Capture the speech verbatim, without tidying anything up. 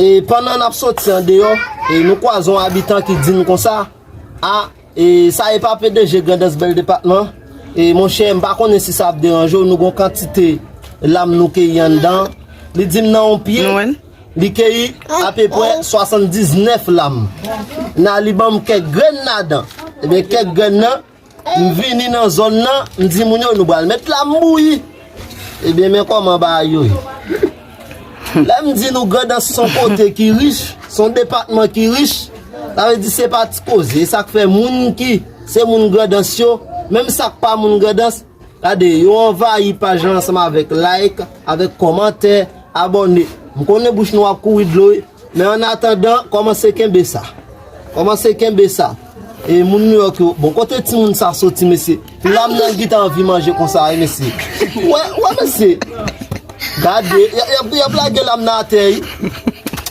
E pandan n ap soti andeyò, e nou kwaze yon abitan ki di n konsa, a, e sa e pa P D G Grandans Bèl Depatman. E monchè, m pa konnen si sa ap deranje w, nou gon kantite lam nou keyi anndan. Li di m nan yon pye, li keyi apeprè swasanndiznèf lam. Nan li ban m kèk grenn ladan. Ebyen, kèk grenn nan, m vini nan zòn nan, m di moun yo nou pral met lam bouyi. Ebyen, men kòman bagay yo ye. Lè m di nou Grandans se yon kote ki rich, se yon depatman ki rich, sa vle di se pa ti koze. E sa k fè moun ki se moun Grandans yo, menm sa k pa moun Grandans, gade, yo anvayi paj la ansanm avèk like, avèk kòmantè, abòne. M konnen bouch nou ap kouri dlo, wi, men annatandan, kòmanse kenbe sa. Kòmanse kenbe sa. E moun Nouyòk yo, bon, kote timoun sa soti, mesye? Lam nan gentan anvi manje konsa, wi, mesye. Wè, wè, mesye. Gade, y ap, y ap, y ap lage lam nan atè, wi.